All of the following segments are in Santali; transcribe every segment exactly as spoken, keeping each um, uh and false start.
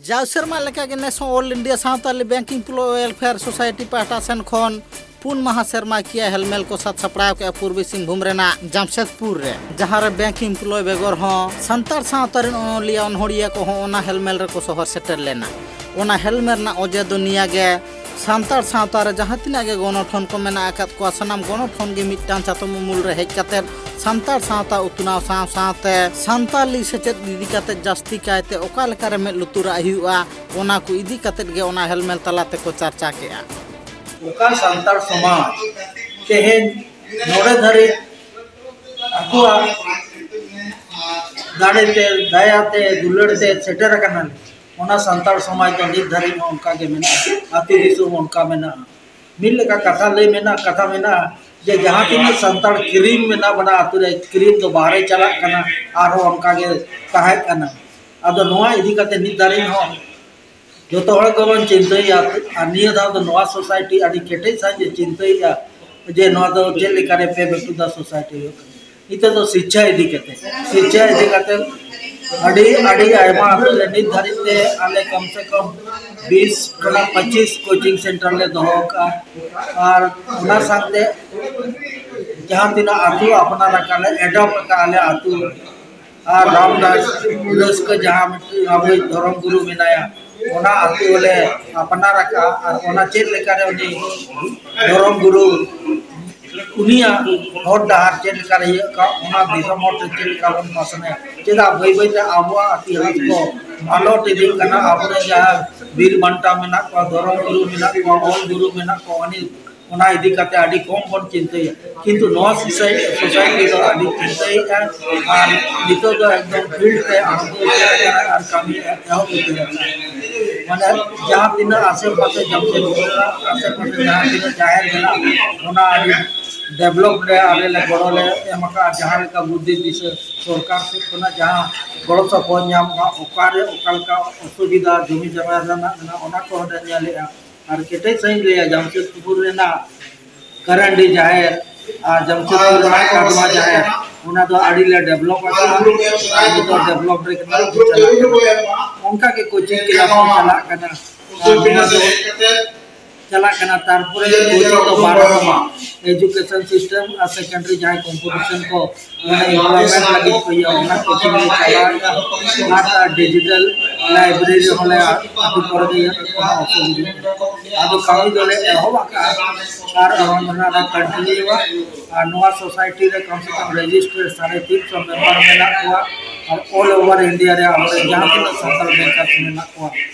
ᱡᱟᱣ ᱥᱮᱨᱢᱟ ᱞᱮᱠᱟᱜᱮ ᱱᱮᱥ ᱦᱚᱸ all India Santali bank employee welfare society ᱯᱟᱦᱴᱟ ᱥᱮᱱ ᱠᱷᱚᱱ ᱯᱩᱱ ᱢᱟᱦᱟ ᱥᱮᱨᱢᱟᱠᱤᱭᱟᱹ ᱦᱮᱞᱢᱮᱞ ᱠᱚ ᱥᱟᱛ ᱥᱟᱯᱲᱟᱣ ᱠᱮᱫᱼᱟ ᱯᱩᱨᱵᱤ ᱥᱤᱝᱵᱷᱩᱢ ᱨᱮᱱᱟᱜ ᱡᱟᱢᱥᱮᱫᱽᱯᱩᱨ ᱨᱮ, ᱡᱟᱦᱟᱸ ᱨᱮ ᱵᱮᱝᱠ ᱮᱢᱯᱞᱚᱭ ᱵᱮᱜᱚᱨ ᱦᱚᱸ ᱥᱟᱱᱛᱟᱲ ᱥᱟᱶᱛᱟ ᱨᱮᱱ ᱚᱱᱚᱞᱤᱭᱟᱹ ᱚᱱᱚᱲᱦᱤᱭᱟᱹ ᱠᱚᱦᱚᱸ ᱚᱱᱟ ᱦᱮᱞᱢᱮᱞ ᱨᱮᱠᱚ ᱥᱚᱦᱚᱨ ᱥᱮᱴᱮᱨ ᱞᱮᱱᱟ᱾ ᱚᱱᱟ ᱦᱮᱞᱢᱮᱞ ᱨᱮᱱᱟᱜ ᱚᱡᱮ ᱫᱚ ᱱᱤᱭᱟᱹ ᱜᱮ, ᱥᱟᱱᱛᱟᱲ ᱥᱟᱶᱛᱟ ᱨᱮ ᱡᱟᱦᱟᱸ ᱛᱤᱱᱟᱹᱜ ᱜᱮ ᱜᱚᱱᱚᱴᱷᱚᱱ ᱠᱚ ᱢᱮᱱᱟᱜ ᱟᱠᱟᱫ ᱠᱚᱣᱟ, ᱥᱟᱱᱟᱢ ᱜᱚᱱᱚᱴᱷᱚᱱ ᱜᱮ ᱢᱤᱫᱴᱟᱝ ᱪᱟᱛᱚᱢ ᱩᱢᱩᱞ ᱨᱮ ᱦᱮᱡ ᱠᱟᱛᱮᱫ ᱥᱟᱱᱛᱟᱲ ᱥᱟᱶᱛᱟ ᱩᱛᱱᱟᱹᱣ ᱥᱟᱶ ᱥᱟᱶᱛᱮ ᱥᱟᱱᱛᱟᱞᱤ ᱥᱮᱪᱮᱫ ᱤᱫᱤ ᱠᱟᱛᱮᱫ ᱡᱟᱹᱥᱛᱤ ᱠᱟᱭᱛᱮ ᱚᱠᱟ ᱞᱮᱠᱟᱨᱮ ᱢᱮᱫ ᱞᱩᱛᱩᱨᱟᱜ ᱦᱩᱭᱩᱜᱼᱟ, ᱚᱱᱟ ᱠᱚ ᱤᱫᱤ ᱠᱟᱛᱮᱫ ᱜᱮ ᱚᱱᱟ ᱦᱮᱞᱢᱮᱞ ᱛᱟᱞᱟ ᱛᱮᱠᱚ ᱪᱟᱨᱪᱟ ᱠᱮᱜᱼᱟ᱾ ᱚᱠᱟ ᱥᱟᱱᱛᱟᱲ ᱥᱚᱢᱟᱡᱽ ᱛᱮᱦᱮᱧ ᱱᱚᱰᱮ ᱫᱷᱟᱹᱨᱤᱡ ᱟᱠᱚᱣᱟᱜ ᱫᱟᱲᱮᱛᱮ, ᱫᱟᱭᱟᱛᱮ, ᱫᱩᱞᱟᱹᱲ ᱛᱮ ᱥᱮᱴᱮᱨ ᱟᱠᱟᱱᱟ, ᱚᱱᱟ ᱥᱟᱱᱛᱟᱲ ᱥᱚᱢᱟᱡᱽ ᱫᱚ ᱱᱤᱛ ᱫᱷᱟᱹᱨᱤᱡ ᱦᱚᱸ ᱚᱱᱠᱟ ᱜᱮ ᱢᱮᱱᱟᱜᱼᱟ᱾ ᱟᱹᱛᱩ ᱫᱤᱥᱚᱢ ᱚᱱᱠᱟ ᱢᱮᱱᱟᱜᱼᱟ᱾ ᱢᱤᱫ ᱞᱮᱠᱟ ᱠᱟᱛᱷᱟ ᱞᱟᱹᱭ ᱢᱮᱱᱟᱜᱼᱟ, ᱠᱟᱛᱷᱟ ᱢᱮᱱᱟᱜᱼᱟ ᱡᱮ ᱡᱟᱦᱟᱸ ᱛᱤᱱᱟᱹᱜ ᱥᱟᱱᱛᱟᱲ ᱠᱤᱨᱤᱧ ᱢᱮᱱᱟᱜ ᱵᱚᱱᱟ ᱟᱹᱛᱩ ᱨᱮ, ᱠᱤᱨᱤᱧ ᱫᱚ ᱵᱟᱦᱨᱮ ᱪᱟᱞᱟᱜ ᱠᱟᱱᱟ, ᱟᱨᱦᱚᱸ ᱚᱱᱠᱟ ᱜᱮ ᱛᱟᱦᱮᱸ ᱠᱟᱱᱟ᱾ ᱟᱫᱚ ᱱᱚᱣᱟ ᱤᱫᱤ ᱠᱟᱛᱮ ᱱᱤᱛ ᱫᱷᱟᱹᱨᱤᱡ ᱦᱚᱸ ᱡᱚᱛᱚ ᱦᱚᱲ ᱜᱮᱵᱚᱱ ᱪᱤᱱᱛᱟᱹᱭᱮᱫᱼᱟ᱾ ᱟᱨ ᱱᱤᱭᱟᱹ ᱫᱷᱟᱣ ᱫᱚ ᱱᱚᱣᱟ ᱥᱳᱥᱟᱭᱴᱤ ᱟᱹᱰᱤ ᱠᱮᱴᱮᱡ ᱥᱟᱺᱦᱤᱡ ᱮ ᱪᱤᱱᱛᱟᱹᱭᱮᱫᱼᱟ ᱡᱮ ᱱᱚᱣᱟ ᱫᱚ ᱪᱮᱫ ᱞᱮᱠᱟᱨᱮ pay back to the society ᱦᱩᱭᱩᱜ ᱠᱟᱱᱟ᱾ ᱱᱤᱛᱚᱜ ᱫᱚ ᱥᱤᱪᱪᱷᱟ ᱤᱫᱤ ᱠᱟᱛᱮ, ᱥᱤᱪᱪᱷᱟ ᱤᱫᱤ ᱠᱟᱛᱮ ᱟᱹᱰᱤ, ᱟᱹᱰᱤ ᱟᱭᱢᱟ ᱟᱹᱛᱩ ᱨᱮ ᱱᱤᱛ ᱫᱷᱟᱹᱨᱤᱡ ᱛᱮ ᱟᱞᱮ ᱠᱚᱢ ᱥᱮ ᱠᱚᱢ ᱵᱤᱥ ᱠᱷᱚᱱᱟᱜ ᱯᱚᱸᱪᱤᱥ coaching center ᱞᱮ ᱫᱚᱦᱚ ᱟᱠᱟᱫᱼᱟ᱾ ᱟᱨ ᱚᱱᱟ ᱥᱟᱶᱛᱮ ᱡᱟᱦᱟᱸ ᱛᱤᱱᱟᱹᱜ ᱟᱹᱛᱩ ᱟᱯᱱᱟᱨ ᱟᱠᱟᱫ ᱞᱮ, adopt ᱟᱠᱟᱫ ᱞᱮ ᱟᱹᱛᱩ, ᱟᱨ ᱨᱟᱢᱫᱟᱥ ᱨᱟᱹᱥᱠᱟᱹ ᱡᱟᱦᱟᱸ ᱢᱤᱫᱴᱤᱡ ᱟᱵᱚᱭᱤᱡ ᱫᱷᱚᱨᱚᱢ ᱜᱩᱨᱩ ᱢᱮᱱᱟᱭᱟ, ᱚᱱᱟ ᱟᱹᱛᱩ ᱞᱮ ᱟᱯᱱᱟᱨ ᱟᱠᱟᱫᱼᱟ᱾ ᱟᱨ ᱚᱱᱟ ᱪᱮᱫ ᱞᱮᱠᱟᱨᱮ ᱩᱱᱤ ᱫᱷᱚᱨᱚᱢ ᱜᱩᱨᱩ ᱩᱱᱤᱭᱟᱜ ᱦᱚᱨ ᱰᱟᱦᱟᱨ ᱪᱮᱫ ᱞᱮᱠᱟᱨᱮ ᱤᱭᱟᱹᱜ ᱠᱟᱱ, ᱚᱱᱟ ᱫᱤᱥᱚᱢ ᱦᱚᱲ ᱴᱷᱮᱱ ᱪᱮᱫ ᱞᱮᱠᱟ ᱵᱚᱱ ᱯᱟᱥᱱᱟᱣᱟ᱾ ᱪᱮᱫᱟᱜ ᱵᱟᱹᱭ ᱵᱟᱹᱭ ᱛᱮ ᱟᱵᱚᱣᱟᱜ ᱤᱛᱤᱦᱟᱥ ᱠᱚ ᱢᱟᱞᱚᱴ ᱤᱫᱤᱜ ᱠᱟᱱᱟ᱾ ᱟᱵᱚᱨᱮᱱ ᱡᱟᱦᱟᱸ ᱵᱤᱨ ᱵᱟᱱᱴᱟ ᱢᱮᱱᱟᱜ ᱠᱚᱣᱟ, ᱫᱷᱚᱨᱚᱢ ᱜᱩᱨᱩ ᱢᱮᱱᱟᱜ ᱠᱚᱣᱟ, ᱚᱞ ᱜᱩᱨᱩ ᱢᱮᱱᱟᱜ ᱠᱚᱣᱟ, ᱩᱱᱤ, ᱚᱱᱟ ᱤᱫᱤ ᱠᱟᱛᱮ ᱟᱹᱰᱤ ᱠᱚᱢ ᱵᱚᱱ ᱪᱤᱱᱛᱟᱹᱭᱟ᱾ ᱠᱤᱱᱛᱩ ᱱᱚᱣᱟ ᱥᱳᱥᱟᱭ-, ᱥᱳᱥᱟᱭᱴᱤ ᱫᱚ ᱟᱹᱰᱤ ᱪᱤᱱᱛᱟᱹᱭᱮᱫᱼᱟ ᱟᱨ ᱱᱤᱛᱚᱜ ᱫᱚ ᱮᱠᱫᱚᱢ field ᱨᱮ ᱟᱬᱜᱚ ᱩᱛᱟᱹᱨ ᱟᱠᱟᱱᱟ ᱟᱨ ᱠᱟᱹᱢᱤ ᱮᱦᱚᱵ ᱩᱛᱟᱹᱨ ᱟᱠᱟᱱᱟ᱾ ᱢᱟᱱᱮ ᱡᱟᱦᱟᱸ ᱛᱤᱱᱟᱹᱜ ᱟᱥᱮ ᱯᱟᱥᱮ ᱡᱟᱢᱥᱮᱫᱽᱯᱩᱨ ᱨᱮᱱᱟᱜ ᱟᱥᱮ ᱯᱟᱥᱮ ᱡᱟᱦᱟᱸ ᱛᱤᱱᱟᱹᱜ ᱡᱟᱦᱮᱨ ᱢᱮᱱᱟᱜᱼᱟ, ᱚᱱᱟ ᱟᱹᱰᱤ develop ᱨᱮ ᱟᱞᱮ ᱞᱮ ᱜᱚᱲᱚ ᱞᱮ ᱮᱢ ᱟᱠᱟᱫᱼᱟ᱾ ᱡᱟᱦᱟᱸ ᱞᱮᱠᱟ ᱵᱩᱫᱽᱫᱷᱤ ᱫᱤᱥᱟᱹ ᱥᱚᱨᱠᱟᱨ ᱥᱮᱫ ᱠᱷᱚᱱᱟᱜ ᱡᱟᱦᱟᱸ ᱜᱚᱲᱚ ᱥᱚᱯᱚᱦᱚᱫ ᱧᱟᱢᱚᱜᱼᱟ, ᱚᱠᱟᱨᱮ ᱚᱠᱟ ᱞᱮᱠᱟ ᱚᱥᱩᱵᱤᱫᱷᱟ ᱡᱚᱢᱤ ᱡᱟᱭᱜᱟ ᱨᱮᱱᱟᱜ ᱢᱮᱱᱟᱜᱼᱟ, ᱚᱱᱟ ᱠᱚᱦᱚᱸ ᱞᱮ ᱧᱮᱞᱮᱫᱼᱟ᱾ ᱟᱨ ᱠᱮᱴᱮᱡ ᱥᱟᱺᱦᱤᱡ ᱞᱟᱹᱭᱟ, ᱡᱟᱢᱥᱮᱫᱽᱯᱩᱨ ᱨᱮᱱᱟᱜ ᱠᱟᱨᱟᱱᱰᱤ ᱡᱟᱦᱮᱨ ᱟᱨ ᱡᱟᱢᱥᱮᱫᱽᱯᱩᱨ ᱨᱮᱱᱟᱜ ᱠᱟᱫᱢᱟ ᱡᱟᱦᱮᱨ, ᱚᱱᱟ ᱫᱚ ᱟᱹᱰᱤ ᱞᱮ ᱰᱮᱵᱷᱞᱚᱯ ᱟᱠᱟᱫᱟ᱾ ᱟᱨ ᱱᱤᱛᱚᱜ ᱰᱮᱵᱷᱞᱚᱯ ᱨᱮ ᱪᱟᱞᱟᱜ ᱠᱟᱱᱟ᱾ ᱚᱱᱠᱟ ᱜᱮ ᱠᱳᱪᱤᱝ ᱠᱞᱟᱥ ᱦᱚᱸ ᱪᱟᱞᱟᱜ ᱠᱟᱱᱟ᱾ ᱟᱨ ᱱᱚᱣᱟ ᱫᱚ ᱪᱟᱞᱟᱜ ᱠᱟᱱᱟ᱾ ᱛᱟᱨᱯᱚᱨᱮ ᱠᱳᱪᱤᱝ ᱫᱚ ᱵᱟᱨ ᱨᱚᱠᱚᱢᱟ, ᱮᱡᱩᱠᱮᱥᱚᱱ ᱥᱤᱥᱴᱮᱢ ᱟᱨ ᱥᱮᱠᱮᱱᱰᱟᱨᱤ ᱡᱟᱦᱟᱸᱭ ᱠᱚᱢᱯᱤᱴᱤᱥᱚᱱ ᱠᱚ, ᱢᱟᱱᱮ, ᱮᱢᱯᱞᱚᱭᱢᱮᱱᱴ ᱞᱟᱹᱜᱤᱫ ᱠᱚ ᱤᱭᱟᱹ, ᱚᱱᱟ ᱠᱳᱪᱤᱝ ᱞᱮ ᱪᱟᱞᱟᱣᱮᱫᱟ᱾ ᱟᱨ ᱰᱤᱡᱤᱴᱟᱞ ᱞᱟᱭᱵᱨᱮᱨᱤ ᱦᱚᱸᱞᱮ ᱟᱹᱛᱩ ᱠᱚᱨᱮ ᱜᱮ ᱤᱭᱟᱹ ᱠᱟᱜ ᱠᱟᱱᱟ, ᱚᱥᱩᱵᱤᱫᱷᱟ᱾ ᱟᱫᱚ ᱠᱟᱹᱢᱤ ᱫᱚᱞᱮ ᱮᱦᱚᱵ ᱟᱠᱟᱫᱼᱟ ᱟᱨ ᱚᱱᱟ ᱞᱮ ᱠᱚᱱᱴᱤᱱᱤᱭᱩᱣᱟ᱾ ᱟᱨ ᱱᱚᱣᱟ ᱥᱳᱥᱟᱭᱴᱤ ᱨᱮ ᱠᱚᱢ ᱥᱮ ᱠᱚᱢ ᱨᱮᱡᱤᱥᱴᱟᱨ ᱥᱟᱲᱮ ᱛᱤᱱᱥᱚ ᱢᱮᱢᱵᱟᱨ ᱢᱮᱱᱟᱜ ᱠᱚᱣᱟ᱾ ᱟᱨ ᱚᱞ ᱳᱵᱷᱟᱨ ᱤᱱᱰᱤᱭᱟ ᱨᱮ ᱟᱵᱚᱨᱮᱱ ᱡᱟᱦᱟᱸ ᱛᱤᱱᱟᱹᱜ ᱥᱟᱱᱛᱟᱲ ᱵᱮᱝᱠᱟᱨᱥ ᱢᱮᱱᱟᱜ ᱠᱚᱣᱟ,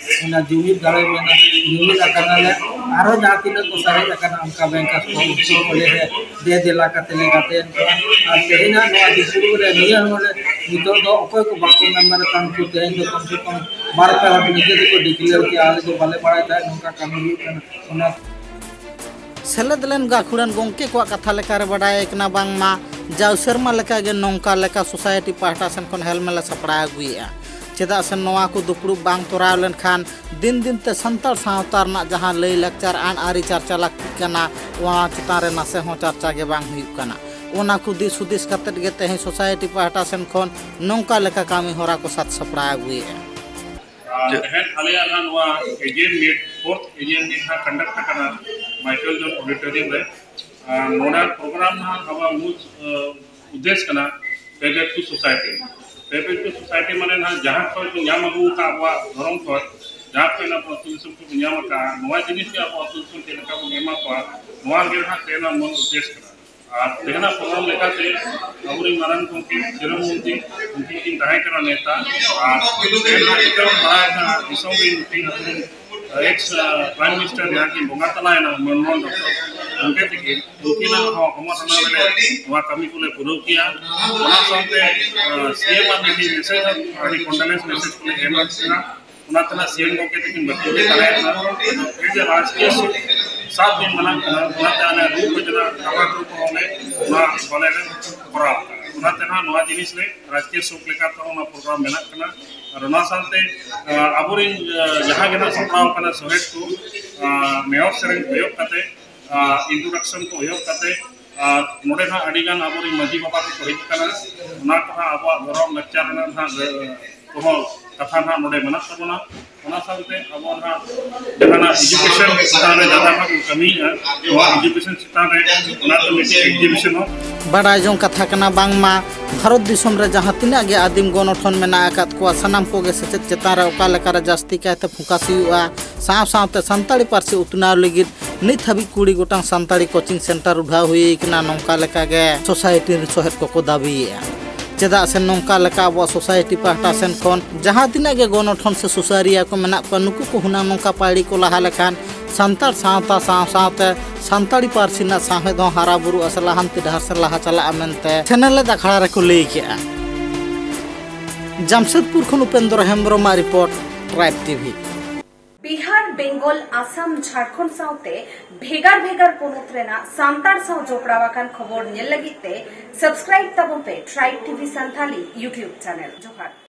ᱚᱱᱟ ᱡᱩᱢᱤᱫ ᱫᱟᱲᱮ ᱢᱮᱱᱟᱜᱼᱟ, ᱡᱩᱢᱤᱫ ᱟᱠᱟᱱᱟᱞᱮ᱾ ᱟᱨᱦᱚᱸ ᱡᱟᱦᱟᱸ ᱛᱤᱱᱟᱹᱜ ᱠᱚ ᱥᱟᱨᱮᱡ ᱟᱠᱟᱱᱟ ᱚᱱᱠᱟ ᱵᱮᱝᱠᱟᱨᱥ ᱠᱚ, ᱩᱱᱠᱩ ᱠᱚᱞᱮ ᱫᱮ ᱫᱮᱞᱟ ᱠᱟᱛᱮ ᱞᱮ ᱜᱟᱛᱮᱭᱮᱫ ᱠᱚᱣᱟ᱾ ᱟᱨ ᱛᱮᱦᱮᱧᱟᱜ ᱱᱚᱣᱟ ᱫᱩᱯᱩᱲᱩᱵ ᱨᱮ ᱱᱤᱭᱟᱹ ᱦᱚᱸ ᱵᱚᱞᱮ ᱱᱤᱛᱚᱜ ᱫᱚ ᱚᱠᱚᱭ ᱠᱚ ᱵᱟᱠᱚ ᱢᱮᱢᱵᱟᱨ ᱟᱠᱟᱱ ᱩᱱᱠᱩ ᱛᱮᱦᱮᱧ ᱫᱚ ᱠᱚᱢ ᱥᱮ ᱠᱚᱢ ᱵᱟᱨ ᱯᱮ ᱦᱚᱲ ᱱᱤᱡᱮ ᱛᱮᱠᱚ ᱰᱤᱠᱞᱮᱭᱟᱨ ᱠᱮᱜᱼᱟ, ᱟᱞᱮ ᱫᱚ ᱵᱟᱞᱮ ᱵᱟᱲᱟᱭ ᱛᱟᱦᱮᱸᱫ ᱱᱚᱝᱠᱟ ᱠᱟᱹᱢᱤ ᱦᱩᱭᱩᱜ ᱠᱟᱱᱟ᱾ ᱚᱱᱟ ᱥᱮᱞᱮᱫ ᱞᱮᱱ ᱜᱟᱹᱠᱷᱩᱲᱟᱱ ᱜᱚᱢᱠᱮ ᱠᱚᱣᱟᱜ ᱠᱟᱛᱷᱟ ᱞᱮᱠᱟᱨᱮ ᱵᱟᱰᱟᱭ ᱠᱟᱱᱟ ᱵᱟᱝᱢᱟ ᱡᱟᱣ ᱥᱮᱨᱢᱟ ᱞᱮᱠᱟᱜᱮ ᱱᱚᱝᱠᱟ ᱞᱮᱠᱟ ᱥᱳᱥᱟᱭᱴᱤ ᱯᱟᱦᱴᱟ ᱥᱮᱱ ᱠᱷᱚᱱ ᱦᱮᱞᱢᱮᱞ ᱮ ᱥᱟᱯᱲᱟᱣ ᱟᱹᱜᱩᱭᱮᱫᱼᱟ᱾ ᱪᱮᱫᱟᱜ ᱥᱮ ᱱᱚᱣᱟ ᱠᱚ ᱫᱩᱯᱲᱩᱵ ᱵᱟᱝ ᱛᱚᱨᱟᱣ ᱞᱮᱱᱠᱷᱟᱱ ᱫᱤᱱ ᱫᱤᱱ ᱛᱮ ᱥᱟᱱᱛᱟᱲ ᱥᱟᱶᱛᱟ ᱨᱮᱱᱟᱜ ᱡᱟᱦᱟᱸ ᱞᱟᱹᱭ ᱞᱟᱠᱪᱟᱨ ᱟᱹᱱ ᱟᱹᱨᱤ ᱪᱟᱨᱪᱟ ᱞᱟᱹᱠᱛᱤᱜ ᱠᱟᱱᱟ, ᱚᱱᱟ ᱪᱮᱛᱟᱱ ᱨᱮ ᱱᱟᱥᱮ ᱦᱚᱸ ᱪᱟᱨᱪᱟ ᱜᱮ ᱵᱟᱝ ᱦᱩᱭᱩᱜ ᱠᱟᱱᱟ᱾ ᱚᱱᱟ ᱠᱚ ᱫᱤᱥ ᱦᱩᱫᱤᱥ ᱠᱟᱛᱮᱫ ᱜᱮ ᱛᱮᱦᱮᱧ ᱥᱳᱥᱟᱭᱴᱤ ᱯᱟᱦᱴᱟ ᱥᱮᱱ ᱠᱷᱚᱱ ᱱᱚᱝᱠᱟ ᱞᱮᱠᱟ ᱠᱟᱹᱢᱤ ᱦᱚᱨᱟ ᱠᱚ ᱥᱟᱛ ᱥᱟᱯᱲᱟᱣ ᱟᱹᱜᱩᱭᱮᱫᱼᱟ᱾ ᱟᱨ ᱛᱮᱦᱮᱧ ᱟᱞᱮᱭᱟᱜ ᱱᱟᱦᱟᱜ ᱱᱚᱣᱟ ᱮᱡᱤᱭᱮᱢ ᱢᱤᱴ, ᱯᱷᱳᱨᱛᱷ ᱮᱡᱤᱭᱮᱢ ᱢᱤᱴ ᱱᱟᱦᱟᱜ ᱠᱚᱱᱰᱟᱠᱴ ᱟᱠᱟᱱᱟ ᱢᱟᱭᱠᱮᱞ ᱡᱚᱱ ᱚᱰᱤᱴᱳᱨᱤᱭᱟᱢ ᱨᱮ᱾ ᱟᱨ ᱱᱚᱰᱮ ᱯᱨᱳᱜᱨᱟᱢ ᱱᱟᱦᱟᱜ ᱟᱵᱚᱣᱟᱜ ᱢᱩᱞ, ᱟᱸ, ᱩᱫᱽᱫᱮᱥ ᱠᱟᱱᱟ ᱯᱮ ᱵᱮᱠ ᱴᱩ ᱥᱳᱥᱟᱭᱴᱤ᱾ ᱯᱮ ᱵᱮᱠ ᱴᱩ ᱥᱳᱥᱟᱭᱴᱤ ᱢᱟᱱᱮ ᱱᱟᱦᱟᱜ ᱡᱟᱦᱟᱸ ᱠᱷᱚᱱ ᱵᱚᱱ ᱧᱟᱢ ᱟᱹᱜᱩ ᱟᱠᱟᱫ ᱟᱵᱚᱣᱟᱜ ᱫᱷᱚᱨᱚᱢ ᱠᱷᱚᱱ, ᱡᱟᱦᱟᱸ ᱠᱷᱚᱱ ᱟᱵᱚ ᱟᱹᱛᱩ ᱫᱤᱥᱚᱢ ᱠᱷᱚᱱ ᱵᱚᱱ ᱧᱟᱢ ᱟᱠᱟᱫᱼᱟ, ᱱᱚᱣᱟ ᱡᱤᱱᱤᱥ ᱜᱮ ᱟᱵᱚ ᱟᱹᱛᱩ ᱫᱤᱥᱚᱢ ᱪᱮᱫ ᱞᱮᱠᱟ ᱵᱚᱱ ᱮᱢᱟ ᱠᱚᱣᱟ, ᱱᱚᱣᱟ ᱜᱮ ᱱᱟᱦᱟᱜ ᱛᱮᱦᱮᱧᱟᱜ ᱢᱩᱞ ᱩᱫᱽᱫᱮᱥ ᱠᱟᱱᱟ᱾ ᱟᱨ ᱛᱮᱦᱮᱧᱟᱜ ᱯᱨᱳᱜᱨᱟᱢ ᱞᱮᱠᱟᱛᱮ ᱟᱵᱚᱨᱮᱱ ᱢᱟᱨᱟᱝ ᱜᱚᱢᱠᱮ ᱪᱤᱨᱚᱱ ᱢᱚᱱᱛᱨᱤ, ᱩᱱᱠᱤᱱ ᱠᱤᱱ ᱛᱟᱦᱮᱸ ᱠᱟᱱᱟ ᱱᱮᱛᱟ᱾ ᱟᱨ ᱛᱮᱦᱮᱧ ᱱᱟᱦᱟᱜ ᱡᱮᱴᱟ ᱵᱚᱱ ᱵᱟᱲᱟᱭ ᱠᱟᱱᱟ, ᱫᱤᱥᱚᱢ ᱨᱮᱱ ᱢᱤᱫᱴᱮᱱ ᱟᱵᱚᱨᱮᱱ ᱮᱠᱥ, ᱟᱸ, ᱯᱨᱟᱭᱤᱢ ᱢᱤᱱᱤᱥᱴᱟᱨ ᱡᱟᱦᱟᱸ ᱠᱤᱱ ᱵᱚᱸᱜᱟ ᱛᱟᱞᱟᱭᱮᱱᱟ, ᱢᱚᱱᱢᱳᱦᱚᱱ ᱰᱚᱠᱴᱚᱨ, ᱩᱱᱠᱤᱱ ᱛᱟᱹᱠᱤᱱ, ᱩᱱᱠᱤᱱᱟᱜ ᱦᱚᱸ ᱦᱚᱢᱚᱨ ᱦᱟᱱᱟ ᱨᱮ ᱱᱚᱣᱟ ᱠᱟᱹᱢᱤ ᱠᱚᱞᱮ ᱯᱩᱨᱟᱹᱣ ᱠᱮᱜᱼᱟ᱾ ᱚᱱᱟ ᱥᱟᱶᱛᱮ, ᱟᱸ, ᱥᱤ ᱮᱢ ᱟᱜ ᱢᱤᱫᱴᱤᱡ ᱢᱮᱥᱮᱡᱽ ᱦᱚᱸ, ᱟᱹᱰᱤ ᱠᱚᱱᱰᱳᱞᱮᱱᱥ ᱢᱮᱥᱮᱡᱽ ᱠᱚᱞᱮ ᱮᱢ ᱟᱠᱟᱫ ᱠᱤᱱᱟ᱾ ᱚᱱᱟ ᱛᱮᱱᱟᱜ ᱥᱤ ᱮᱢ ᱜᱚᱢᱠᱮ ᱛᱟᱹᱠᱤᱱ ᱵᱟᱹᱠᱤ ᱜᱮ ᱛᱟᱦᱮᱸ ᱠᱟᱱᱟ᱾ ᱟᱫᱚ ᱯᱷᱤᱨ ᱡᱮ ᱨᱟᱡᱽᱠᱤᱭ ᱥᱳᱠ ᱥᱟᱛ ᱫᱤᱱ ᱢᱟᱱᱟᱣ ᱠᱟᱱᱟ, ᱚᱱᱟᱛᱮ ᱟᱞᱮ ᱨᱩ ᱵᱟᱡᱽᱱᱟ ᱴᱟᱢᱟᱠ ᱨᱩ ᱠᱚᱦᱚᱸ ᱞᱮ ᱱᱚᱣᱟ ᱵᱟᱞᱮ ᱨᱮ ᱠᱚᱨᱟᱣ ᱠᱟᱜᱼᱟ᱾ ᱚᱱᱟᱛᱮ ᱱᱟᱦᱟᱜ ᱱᱚᱣᱟ ᱡᱤᱱᱤᱥ ᱨᱮ ᱨᱟᱡᱽᱠᱤᱭ ᱥᱳᱠ ᱞᱮᱠᱟᱛᱮ ᱦᱚᱸ ᱚᱱᱟ ᱯᱨᱳᱜᱨᱟᱢ ᱢᱮᱱᱟᱜ ᱠᱟᱱᱟ᱾ ᱟᱨ ᱚᱱᱟ ᱥᱟᱶᱛᱮ, ᱟᱸ, ᱟᱵᱚᱨᱮᱱ, ᱟᱸ, ᱡᱟᱦᱟᱸ ᱜᱮ ᱱᱟᱦᱟᱜ ᱥᱟᱯᱲᱟᱣ ᱠᱟᱱᱟ ᱥᱚᱦᱮᱫ ᱠᱚ, ᱟᱸ, ᱱᱮᱦᱚᱨ ᱥᱮᱨᱮᱧ ᱮᱦᱚᱵ ᱠᱟᱛᱮ, ᱟᱸ, ᱤᱱᱴᱨᱳᱰᱟᱠᱥᱚᱱ ᱠᱚ ᱮᱦᱚᱵ ᱠᱟᱛᱮ, ᱟᱨ ᱱᱚᱰᱮ ᱦᱟᱸᱜ ᱟᱹᱰᱤ ᱜᱟᱱ ᱟᱵᱚᱨᱮᱱ ᱢᱟᱹᱡᱷᱤ ᱵᱟᱵᱟ ᱠᱚᱠᱚ ᱦᱤᱡᱩᱜ ᱠᱟᱱᱟ᱾ ᱚᱱᱟ ᱠᱚ ᱦᱟᱸᱜ ᱟᱵᱚᱣᱟᱜ ᱫᱷᱚᱨᱚᱢ ᱞᱟᱠᱪᱟᱨ ᱨᱮᱱᱟᱜ ᱦᱟᱸᱜ ᱠᱚᱦᱚᱸ ᱠᱟᱛᱷᱟ ᱦᱟᱸᱜ ᱱᱚᱰᱮ ᱢᱮᱱᱟᱜ ᱛᱟᱵᱚᱱᱟ᱾ ᱚᱱᱟ ᱥᱟᱶᱛᱮ ᱟᱵᱚ ᱦᱟᱸᱜ ᱡᱟᱦᱟᱱᱟᱜ education ᱪᱮᱛᱟᱱ ᱨᱮ ᱡᱟᱦᱟᱸ ᱦᱟᱸᱜ ᱵᱚᱱ ᱠᱟᱹᱢᱤᱭᱮᱫᱼᱟ, ᱱᱚᱣᱟ education ᱪᱮᱛᱟᱱ ᱨᱮ ᱚᱱᱟ ᱫᱚ ᱢᱤᱫᱴᱮᱱ exhibition ᱦᱚᱸ᱾ ᱵᱟᱰᱟᱭ ᱡᱚᱝ ᱠᱟᱛᱷᱟ ᱠᱟᱱᱟ, ᱵᱟᱝᱢᱟ ᱵᱷᱟᱨᱚᱛ ᱫᱤᱥᱚᱢ ᱨᱮ ᱡᱟᱦᱟᱸ ᱛᱤᱱᱟᱹᱜ ᱜᱮ ᱟᱹᱫᱤᱢ ᱜᱚᱱᱚᱴᱷᱚᱱ ᱢᱮᱱᱟᱜ ᱟᱠᱟᱫ ᱠᱚᱣᱟ, ᱥᱟᱱᱟᱢ ᱠᱚᱜᱮ ᱥᱮᱪᱮᱫ ᱪᱮᱛᱟᱱ ᱨᱮ ᱚᱠᱟ ᱞᱮᱠᱟᱨᱮ ᱡᱟᱹᱥᱛᱤ ᱠᱟᱭᱛᱮ focus ᱦᱩᱭᱩᱜᱼᱟ, ᱥᱟᱶ ᱥᱟᱶᱛᱮ ᱥᱟᱱᱛᱟᱲᱤ ᱯᱟᱹᱨᱥᱤ ᱩᱛᱱᱟᱹᱣ ᱞᱟᱹᱜᱤᱫ ᱱᱤᱛ ᱦᱟᱹᱵᱤᱡ ᱠᱩᱲᱤ ᱜᱚᱴᱟᱝ ᱥᱟᱱᱛᱟᱲᱤ coaching center ᱩᱰᱷᱟᱹᱣ ᱦᱩᱭ ᱠᱟᱱᱟ, ᱱᱚᱝᱠᱟ ᱞᱮᱠᱟᱜᱮ society ᱨᱮᱱ ᱥᱚᱦᱮᱫ ᱠᱚᱠᱚ ᱫᱟᱹᱵᱤᱭᱮᱫᱼᱟ᱾ ᱪᱮᱫᱟᱜ ᱥᱮ ᱱᱚᱝᱠᱟ ᱞᱮᱠᱟ ᱟᱵᱚᱣᱟᱜ society ᱯᱟᱦᱴᱟ ᱥᱮᱱ ᱠᱷᱚᱱ ᱡᱟᱦᱟᱸ ᱛᱤᱱᱟᱹᱜ ᱜᱮ ᱜᱚᱱᱚᱴᱷᱚᱱ ᱥᱮ ᱥᱩᱥᱟᱹᱨᱤᱭᱟᱹ ᱠᱚ ᱢᱮᱱᱟᱜ ᱠᱚᱣᱟ, ᱱᱩᱠᱩ ᱠᱚ ᱦᱩᱱᱟᱹᱝ ᱱᱚᱝᱠᱟ ᱯᱟᱹᱲᱤ ᱠᱚ ᱞᱟᱦᱟ ᱞᱮᱠᱷᱟᱱ ᱥᱟᱱᱛᱟᱲ ᱥᱟᱶᱛᱟ ᱥᱟᱶ ᱥᱟᱶᱛᱮ ᱥᱟᱱᱛᱟᱲᱤ ᱯᱟᱹᱨᱥᱤ ᱨᱮᱱᱟᱜ ᱥᱟᱶᱦᱮᱫ ᱦᱚᱸ ᱦᱟᱨᱟ ᱵᱩᱨᱩᱜᱼᱟ ᱥᱮ ᱞᱟᱦᱟᱱᱛᱤ ᱰᱟᱦᱟᱨ ᱥᱮᱫ ᱞᱟᱦᱟ ᱪᱟᱞᱟᱜᱼᱟ ᱢᱮᱱᱛᱮ ᱥᱮᱱᱮᱞᱮᱫ ᱟᱠᱷᱲᱟ ᱨᱮᱠᱚ ᱞᱟᱹᱭ ᱠᱮᱫᱼᱟ᱾ ᱡᱟᱢᱥᱮᱫᱽᱯᱩᱨ ᱠᱷᱚᱱ ᱩᱯᱮᱱᱫᱨᱚ ᱦᱮᱢᱵᱨᱚᱢᱟᱜ report, Tribe TV᱾ Bihar, Bengal, Assam, Jharkhand ᱥᱟᱶᱛᱮ ᱵᱷᱮᱜᱟᱨ ᱵᱷᱮᱜᱟᱨ ᱯᱚᱱᱚᱛ ᱨᱮᱱᱟᱜ ᱥᱟᱱᱛᱟᱲ ᱥᱟᱶ ᱡᱚᱯᱲᱟᱣ ᱟᱠᱟᱱ ᱠᱷᱚᱵᱚᱨ ᱧᱮᱞ ᱞᱟᱹᱜᱤᱫ ᱛᱮ subscribe ᱛᱟᱵᱚᱱ ᱯᱮ Tribe TV Santhali YouTube channel᱾ ᱡᱚᱦᱟᱨ᱾